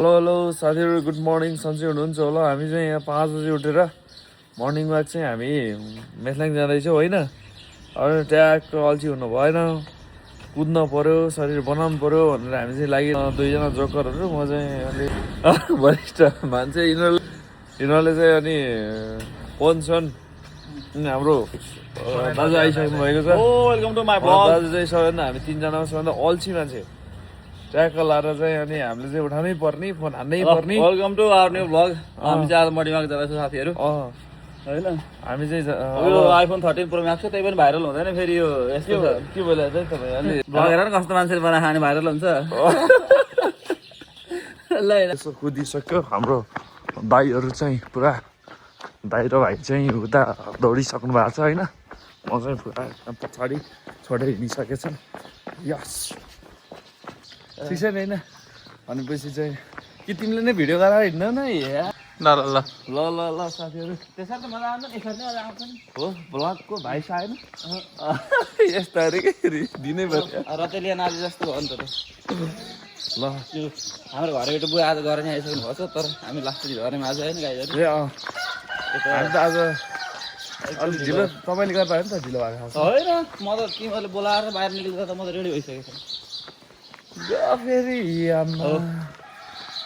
Hello साथीहरू, good morning. सन्चै हुनुहुन्छ होला। हामी चाहिँ यहाँ 5 बजी उठेर मर्निङ वाक चाहिँ हामी मेथलाङ जाँदैछौँ होइन। अनि ट्याक्क अल्छी हुनु भएन, कुद्न पऱ्यो, शरीर बनाउनु पऱ्यो भनेर हामी चाहिँ लागि दुईजना जोकरहरू। म चाहिँ अलि वरिष्ठ मान्छे, यिनीहरूले चाहिँ अनि फोन हाम्रो दाजु आइसक्नु भएको छ। Welcome to my blog. दाजु चाहिँ सबैभन्दा हामी तिनजनामा सबैभन्दा अल्छी मान्छे। ट्याक्क लाएर चाहिँ अनि हामीले चाहिँ उठाउनै पर्ने, फोन हान्नै पर्ने। Welcome to our new blog. हामी चाहिँ आज मर्निङ वाक जाँदैछौँ साथीहरू होइन। हामी चाहिँ यो आइफोन 13 प्रो म्याक्स छ, त्यही पनि भाइरल हुँदैन फेरि। यो यस्तो के बोले चाहिँ तपाईँ अलि ब्लग हेरेर कस्तो मान्छेले बनाएर खाने भाइरल हुन्छ। ल यसो कुदिसक्यो हाम्रो दाईहरू चाहिँ पुरा। दाई र भाइ चाहिँ उता दौडिसक्नु भएको छ होइन। म चाहिँ पुरा पछाडि छोडेर हिँडिसकेको छु। यस ठिक छ नि होइन। भनेपछि चाहिँ कि तिमीले नै भिडियो गरेर हिँड्नु न। ल ल ल ल ल ल साथीहरू, त्यसरी त मजा आउँदैन, यसरी नै मजा आउँछ नि। हो ब्लगको भाइ आएन यस्तो अरे के दिनै पर्यो। रतेलियन आज जस्तो भयो नि त। ल त्यो हाम्रो घरबाट बुवा आज गरेर नै आइसक्नु भएको छ, तर हामी लास्ट घरमा आज होइन गाईहरू। ए हामी त आज अलिक ढिलो तपाईँले गर्दा होइन त ढिलो भएको छ होइन। म त तिमीहरूले बोलाएर बाहिर निक्लिँदा त म त रेडी भइसकेको छु। फेरि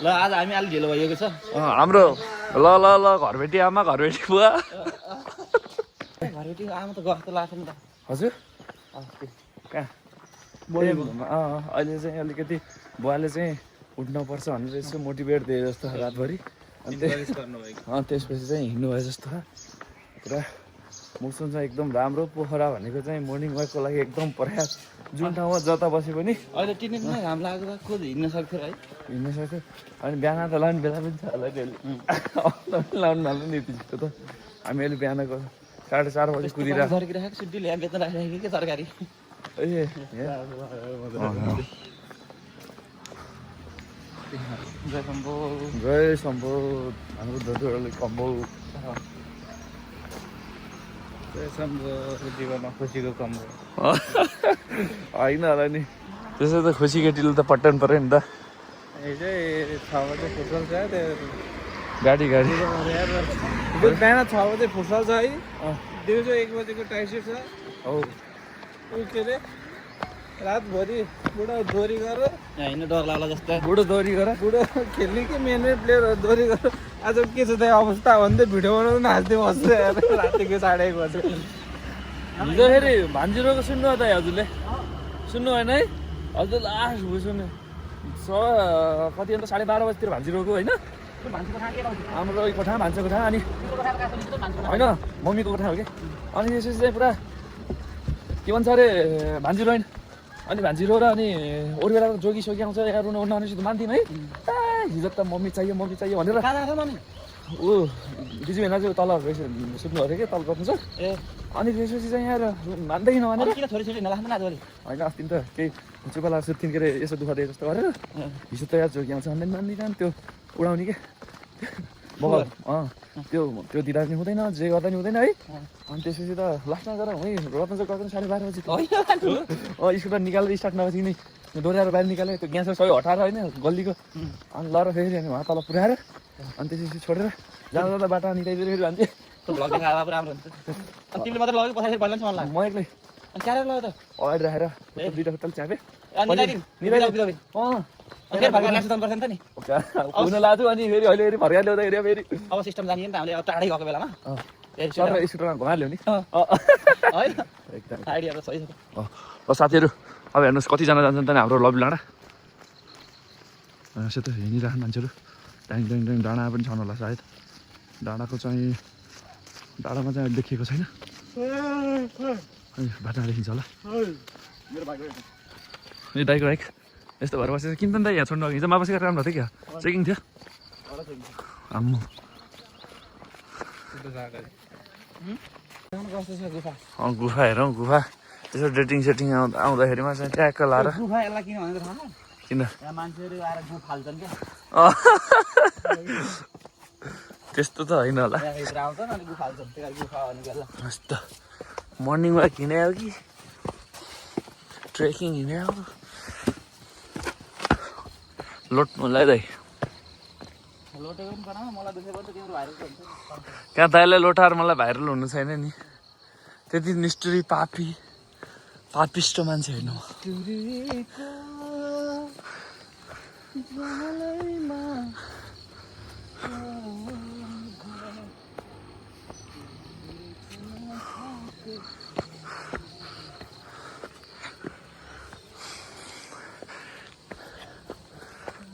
ल आज हामी अलिक ढिलो भइएको छ। हाम्रो ल ल ल घरबेटी आमा घरबेटी बुवा। घरबेटी आमा त गफ त लाग्छ नि त। हजुर कहाँ अहिले चाहिँ अलिकति बुवाले चाहिँ उठ्नुपर्छ भनेर यसो मोटिभेट दिए जस्तो रातभरि। अनि त्यसपछि चाहिँ हिँड्नु भयो जस्तो पुरा। मौसम चाहिँ एकदम राम्रो। पोखरा भनेको चाहिँ मर्निङ वाकको लागि एकदम पर्याप्त। जुन ठाउँमा जता बसे पनि अहिले टिनेटमै घाम लागेको त खोज हिँड्न सक्थ्यो है। हिँड्न सक्थ्यो। अनि बिहान त लाउने बेला पनि छ होला त्यसले लाउनु नलाउनु नि त्यस्तो त। हामी अहिले बिहानको 4:30 बजी कुदिरहेको झर्किरहेको छु, डिल बेच्न राखिरहेको के तरकारी। ए जय शम्भो हाम्रो दाजुहरूले कम्बो जीवनमा खुसीको कम हो होइन होला नि। त्यसै त खुसी केटीले त पट्टाउनु पऱ्यो नि त। गाडी बिहान 6 बजे फुर्सद छ है। दिउँसो 1 बजेको टाइसिट छ। हो के अरे रातभरि बुढो दोहोरी गरेर हिँड्नु डर लाग्ला जस्तो। बुढो दोहोरी गर। बुढो खेल्ने कि मेन प्लेयरहरू दोहोरी गरेर आज के छ त अवस्था भन्दै भिडियो बनाउनु हाँस्दै बस्छ रातिको 1:30 बजे। हिजो फेरि भान्जिरोको सुन्नु त हजुरले सुन्नु होइन है। हजुर लास्ट सुन्नु कति अन्त 12:30 बजीतिर भान्जिरोको होइन। हाम्रो कोठा भान्सा कोठा अनि होइन मम्मीको कोठा हो कि। अनि त्यसपछि चाहिँ पुरा के भन्छ अरे भान्जिरो होइन। अनि भान्जिरो र अनि अरू बेला त जोगी आउँछ यहाँ रुन उड्न भनेपछि त मान्थ्यौँ है। हिजो त मम्मी चाहियो भनेर ऊ बिजु भेना चाहिँ तल सुत्नु अरे कि तल गर्नु छ। ए अनि त्यसपछि चाहिँ यहाँ मान्दै नमानेर किन छोरी छोरी नलाख्नु न आज। होइन अस्ति त केही चुपाला सुत्थिन् के अरे यसो दुःख दिए जस्तो गरेर हिजो त यहाँ जोगी आउँछ भन्दै मान्दिनँ त्यो उडाउने के बगल त्यो दिँदा पनि हुँदैन, जे गर्दा पनि हुँदैन है। अनि त्यसपछि त लास्टमा गएर है रत्न चाहिँ गएको 12:30 बजी स्कुलबाट निकालेर स्टार्ट नभएपछि नि डोर्याएर बाहिर निकालेँ। त्यो ग्यास सबै हटाएर होइन गल्लीको। अनि ल र फेरि अनि उहाँ तल पुऱ्याएर अनि त्यसपछि छोडेर जाँदा बाटो निकाइदिएर फेरि भन्छ ब्लग देखाएर राम्रो हुन्छ। अनि तिमीले मात्रै लग्यो पछाडि बल्ल मन लाग्यो। म एक्लै अनि क्यारे लग्यो त अगाडि राखेर दुईवटा खुट्टाले च्यापे हुन लाग्थ्यो। अनि फेरि अहिले फेरि फर्काएर ल्याउँदाखेरि फेरि अब सिस्टम जानियो नि त हामीले। अब टाढै गएको बेलामा स्कुटरमा घुमाएर ल्याउने एकदम आइडिया त सही छ। ल साथीहरू अब हेर्नुहोस् कतिजना जान्छन् त हाम्रो लभी डाँडा। यसो त हिँडिराख्नु मान्छेहरू। टाइम डाँडा पनि छन् होला सायद। डाँडाको चाहिँ डाँडामा चाहिँ देखिएको छैन। बाटो देखिन्छ होला यो दाइको बाइक यस्तो भएर बसेको किन त दाइ यहाँ छोड्नु हिजो मापसी गरेर राम्रो थियो क्या। चेकिङ थियो आम्मो। गुफा हेरौँ गुफा यसो डेटिङ सेटिङ आउँदाखेरिमा चाहिँ ट्याक्क लाएर गुफा यसलाई किन भनेको थाहा छ? किन यहाँ मान्छेहरू आएर गुफ फाल्छन् क्या। त्यस्तो त होइन होला। भित्र आउँछन् अनि गुफा फाल्छन्, त्यही कारण गुफा भनेको यसलाई। यस्तो मर्निङ वाक हिँडे हो कि ट्रेकिङ हिँडे हो लोट्नु लाग्दै लोटेको पनि बनाऊ मलाई दुःख पर्छ तिम्रो भाइरल हुन्छ कहाँ दाइलाई लोटाएर मलाई भाइरल हुनु छैन नि त्यति निष्ठुरी पापिष्ट मान्छे होइन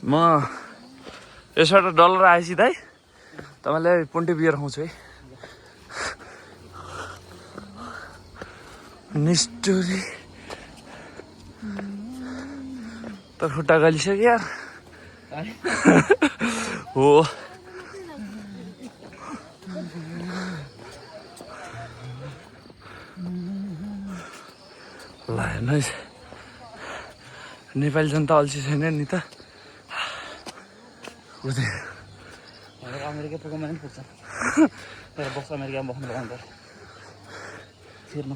म यसबाट डलर आएपछि दाइ तपाईँलाई पोन्टे बियर खुवाउँछु है निष्ठुरी त खुट्टा गलिसक्यो यार हो ल हेर्नुहोस् नेपाली जनता अल्छी छैन नि त अमेरिका पुग्नु पनि पुग्छ तर बस अमेरिकामा बस्नु पर्दैन त फेर्नु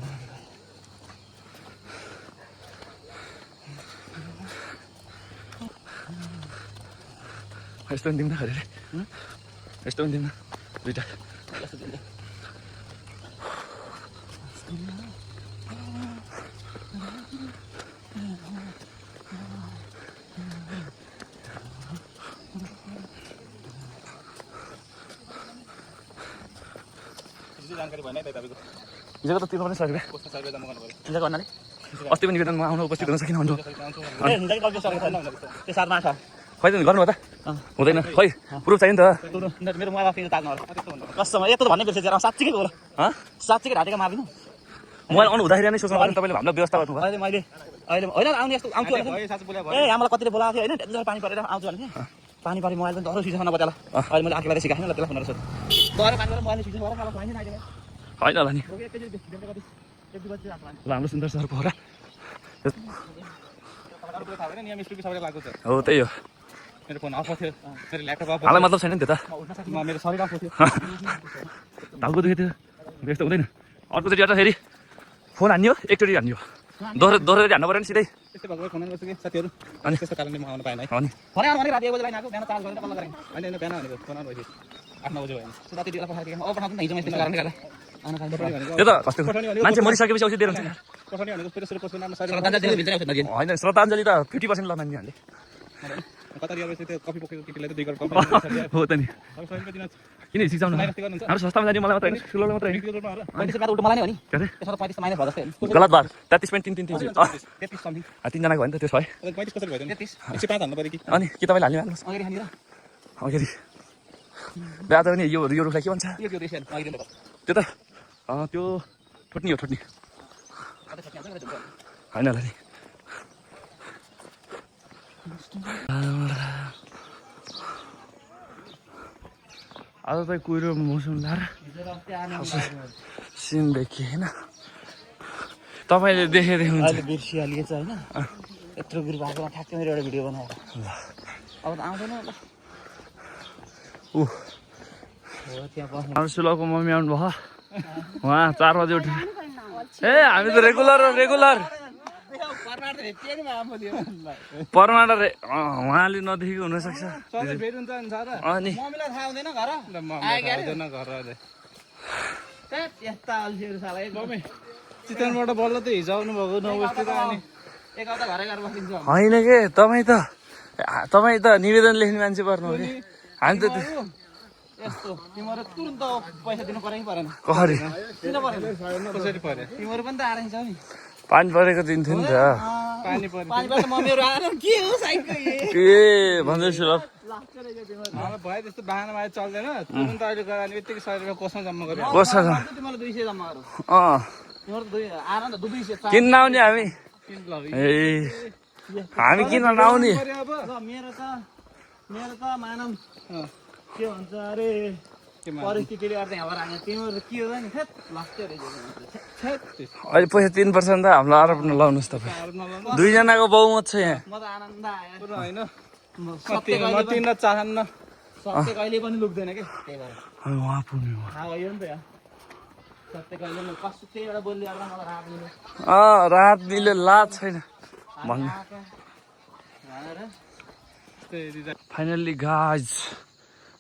यस्तो पनि दिउँ न खरे यस्तो पनि दिउँ न दुइटा जानकारी भएन है तपाईँको हिजोको त तिर्नु पनि सक्यो कस्तो सर्वे जम्मा गर्नु पर्यो हिजोको भन्नाले अस्ति पनि निवेदनमा आउन उपस्थित हुन सकिनँ भन्नु त्यो साथमा छ खै त गर्नु त हुँदैन खै प्रुफ चाहियो नि त मेरो मोबाइल फिर्ता ताग्नु कसम यस्तो भन्ने बिर्सेछ साँच्चीकै बोल साँच्चीकै ढाटेको मार्दिनु मोबाइल आउनु हुँदाखेरि नै सोच्नु पर्यो तपाईँले हामीलाई व्यवस्था गर्नु अहिले मैले होइन आउने यस्तो आउँछु ए हामीलाई कतिले बोलाएको थियो होइन त्यति पानी परेर आउँछु भने पानी परे मोबाइल पनि धरो स्विच न बजाला अहिले मैले आँखीलाई सिकाएँ ल त्यसलाई फोन गर्छु धरो पानी परेर मोबाइल स्विच भएर मलाई पाइँदैन अहिले होइन होला नि ल हाम्रो सुन्दर सर पोखरा हो त्यही हो मेरो फोन अफ थियो मेरो ल्यापटप अफ हालै मतलब छैन नि त्यो त मेरो शरीर अफ थियो टाउको दुखे थियो व्यस्त हुँदैन अर्कोचोटि एउटा फेरि फोन हान्यो एकचोटि हान्यो दोहोरी हान्नु पऱ्यो नि सिधै त्यस्तै भएको फोन गर्छु कि साथीहरू अनि त्यस्तो कारणले म आउनु पाएन है अनि भने भने राति 1 बजे लाइन आएको बिहान चार्ज गरेर कल गरेँ होइन बिहान भनेको फोन आउनु भएपछि 8-9 बजे भयो राति दिएर पठाएको पठाउँदैन हिजो मैले कारणले गर्दा आउन पाइन्छ त्यो त कस्तो मान्छे मरिसकेपछि औषधि दिएर हुन्छ पठाउने भनेको फेरि सुरु पोस्टको नाममा शरीर श्रद्धाञ्जली भित्र आउँछ नदिनु होइन श्रद्धाञ्जली त 50% ल मान्नेहरूले कता रियल त्यो कफी पोकेको केटीलाई त 2 गरेर कफी हो त नि अब शरीरमा दिन किन सिक्साउनु हाम्रो सस्तामा जाने मलाई मात्र होइन ठुलोले मात्र होइन पैसा उल्टो मलाई नै हो नि के अरे त्यसमा 35 माइनस भयो जस्तै गलत बार 33.33 33 समथिङ तिनजनाको होइन त त्यो छ है 35 कसरी भयो 33 105 हाल्नु पर्यो कि अनि कि तपाईँले हाल्नु अगाडि खानेर अगाडि बिहा त पनि यो रुखलाई के भन्छ यो रेसन अगाडि दिनु त्यो त त्यो ठोट्नी हो ठोट्नी होइन होला नि आज त कुहिरो मौसम लाएर सिन देखिए होइन तपाईँले देखेको हुन्छ अहिले बिर्सिहालिएछ होइन यत्रो ग्रुप आएको ठ्याक्कै मेरो एउटा भिडियो बनाएर अब त आउँदैन होला ऊ त्यहाँ बस्नु हाम्रो सुलभको मम्मी आउनुभयो उहाँ 4 बजे उठेर ए हामी त रेगुलर परमाड उहाँले नदेखेको हुनसक्छ भेट हुन्छ नि सर अनि मम्मीलाई थाहा हुँदैन घर आउँदैन घर यस्ता अल्छीहरू साला एक मम्मी चितवनबाट बल्ल त हिजो आउनु भएको नबस्तिर अनि एक हप्ता घरै गएर बसिदिन्छु होइन के तपाईँ त निवेदन लेख्ने मान्छे पर्नु हो कि हामी त यस्तो तिमीहरू तुरन्त पैसा दिनु पऱ्यो कि परेन कसरी किन परेन कसरी पर्यो तिमीहरू पनि त आएर छ नि पानी परेको दिन्थ्यो नि त पानी पर्यो पानी पर्छ मम्मीहरू आएर के हो साइकल ए भन्दै सुलभ भयो त्यस्तो बाहनामा चल्दैन तुरन्त अहिले गएर अनि यतिकै 100 रुपियाँ कोसमा जम्मा गर्यो कोसँग तिमीलाई 200 जम्मा गरौ अँ तिमीहरू आएर त 200 किन नआउने हामी ए हामी किन नआउने मेरो त मानम के भन्छ अरे परिस्थितिले गर्दा यहाँ आएर तिमीहरू के हो नि लास्टै अहिले पैसा 3% त हामीलाई आरोप नलाउनुहोस् तपाईँ दुईजनाको बहुमत छ यहाँ म त आनन्द आयो होइन सत्य तिन चाहन्न सत्य कहिले पनि लुक्दैन के त्यही भएर उहाँ पुग्नु थाहा भयो नि त यहाँ सत्य कहिले पनि कस्तो त्यही एउटा बोली गर्दा मलाई रात मिल्यो रात मिले लाज छैन भन्नु फाइनल्ली गाइज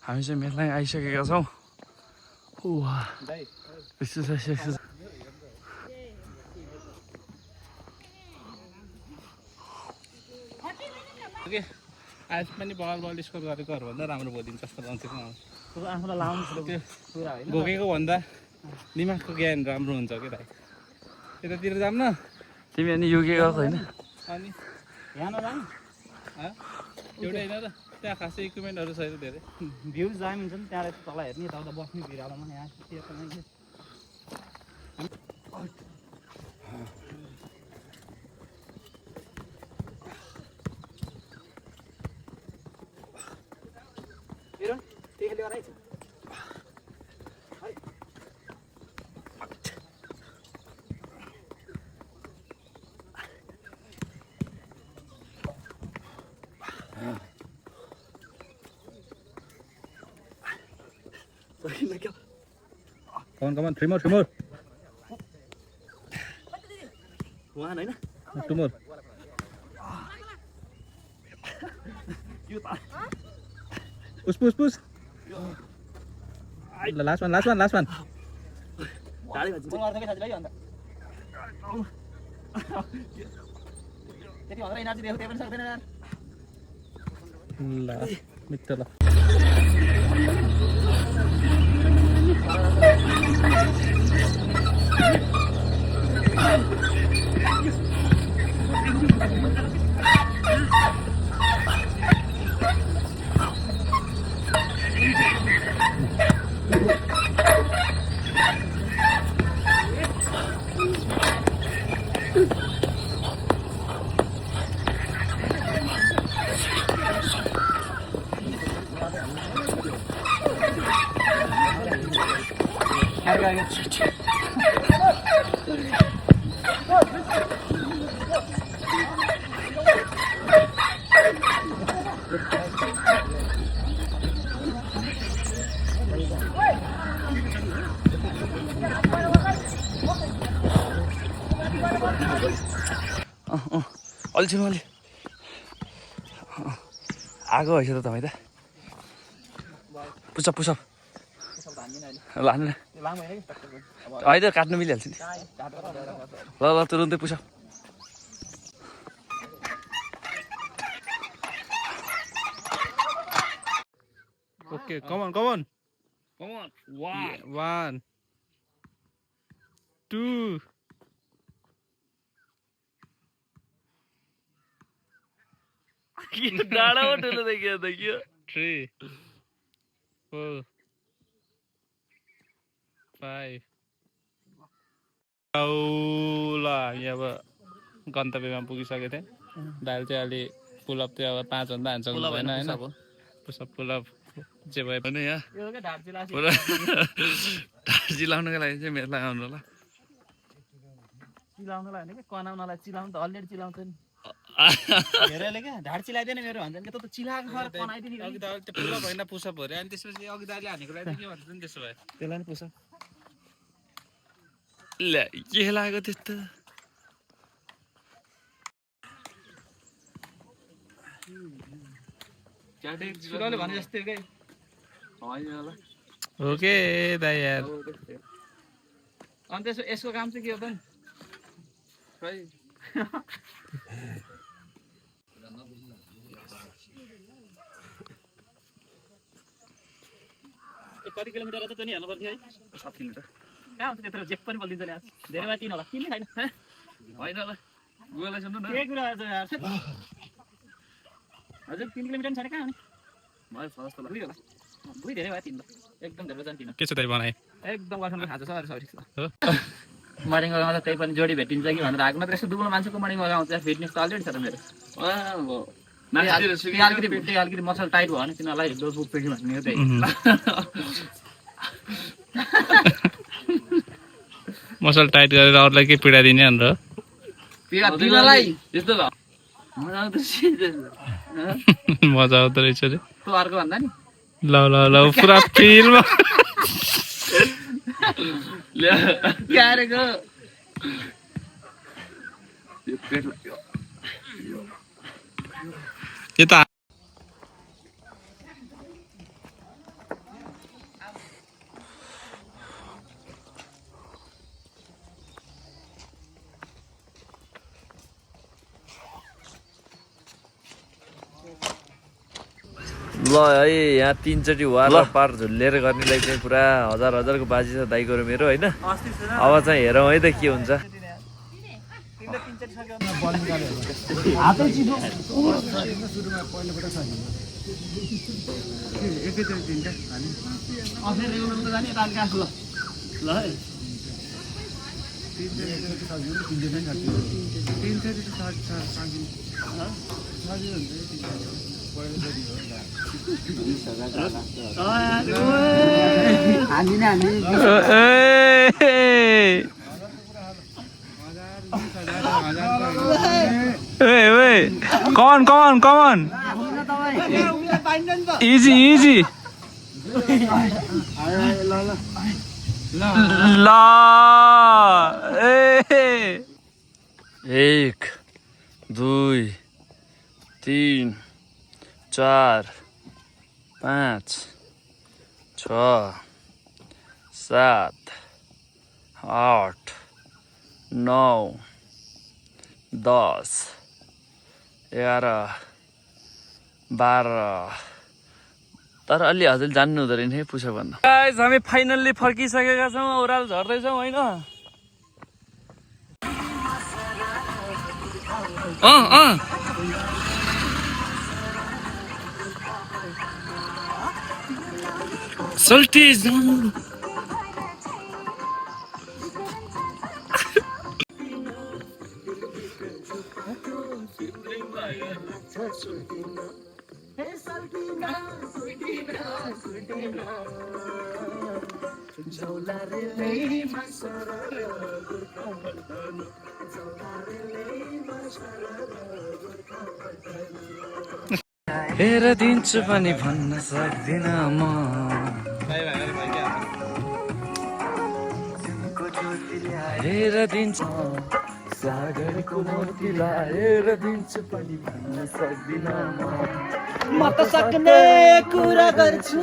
हामी चाहिँ मेललाई आइसकेका छौँ एक्सर्साइज आज पनि बल स्कोर गरेकोहरूभन्दा राम्रो भइदिन्छ जस्तो लाग्छ आफूलाई लाउनु त्यो कुरा होइन बोकेको भन्दा दिमागको ज्ञान राम्रो हुन्छ कि भाइ यतातिर जाऊँ न तिमी अनि युके गएको होइन अनि यहाँ नजानु एउटै होइन र त्यहाँ खासै इक्विपमेन्टहरू छैन धेरै भ्यू जाम हुन्छ नि त्यहाँबाट तल हेर्ने यताउता बस्ने भिरालोमा यहाँ Come on, 3 more. वान होइन 2 more. Push. Last one. ढाडै भन्छ मलाई अर्कै साथीलाई अन्त त्यति भनेर एनर्जी दिएको त्यही पनि सक्दैन यार ल मित्र ल अलि आगो भएछ त तपाईँ त पुसअप लानु होइन त काट्नु मिलिहाल्छ नि ल तुरुन्तै पुसअप Okay, come on. 1 2 डाँडामा ठुलो देखियो 3 4 5 ल यहाँ अब गन्तव्यमा पुगिसकेको थिएँ दाल चाहिँ अलि पुलअप चाहिँ अब 5 भन्दा हान्छ होइन होइन पुलअप जे भए पनि यहाँ पुरा ढाड लाउनको लागि चाहिँ मेला आउनु होला चिलाउनलाई होइन कि कनाउनलाई चिलाउनु त अलरेडी चिलाउँछ नि हेरेले क्या ढाड चिलाइदिएन मेरो भन्छ नि त चिलाएको खर कनाइदिने अघि त त्यो पुलअप होइन पुसअप हो अरे अनि त्यसपछि अघि दाले हानेको लागि के भन्छ नि त्यसो भए त्यसलाई नि पुसअप ल के लाग्यो त्यस्तो सुरले भने जस्तै के होइन होला ओके दाइ यार अनि त्यसो यसको काम चाहिँ के हो त नि कति किलोमिटर त नि हेर्नु पर्थ्यो है 7 किलोमिटर कहाँ हुन्छ त्यत्रो जे पनि बोलिदिन्छ नि आज धेरै भए 3 होला 3 नै छैन होइन होला गुगललाई सुन्नु न के कुरा छ यार हजुर 3 किलोमिटर छैन कहाँ हो नि मलाई फर्स्ट होला होला बुइ धेरै भयो 3 ल एकदम धेरै जान 3 के छ दाइ बनाए एकदम गर्छन् खाजा सबै ठिक छ मर्निङ लगाउँदा त्यही पनि जोडी भेटिन्छ कि भनेर आएको नत्र यस्तो दुब्लो मान्छेको मर्निङ लगाउँछ फिटनेस त अलरेडी छ त मेरो अलिकति मसल टाइट भयो भने तिनीहरूलाई डोज पुग्छ कि भन्ने हो त्यही मसल टाइट गरेर अरूलाई के पीडा दिने भनेर तिमीलाई यस्तो भयो मजा आउँदो रहेछ अरे तँ अर्को भन्दा नि ल पुरा फिल्म क्यारेको यो त ल है यहाँ 3 चोटि वार पार झुल्लिएर गर्नेलाई चाहिँ पुरा हजार हजारको बाजी छ दाइको र मेरो होइन। अब चाहिँ हेरौँ है त के हुन्छ। Come on. Easy. La. 1 2 3 4 5 6 7 8 9 10 11 12 तर अलि हजुर जान्नु हुँदो रहेछ है पुसअप गर्न। गाइस हामी फाइनल्ली फर्किसकेका छौँ ओह्रालो झर्दैछौँ होइन। Salties. हेर दिन्छु पनि भन्न सक्दिन म हेर दिन्छु सागरको मोतीलाई हेर दिन्छु पनि भन्न सक्दिन म त सक्ने कुरा गर्छु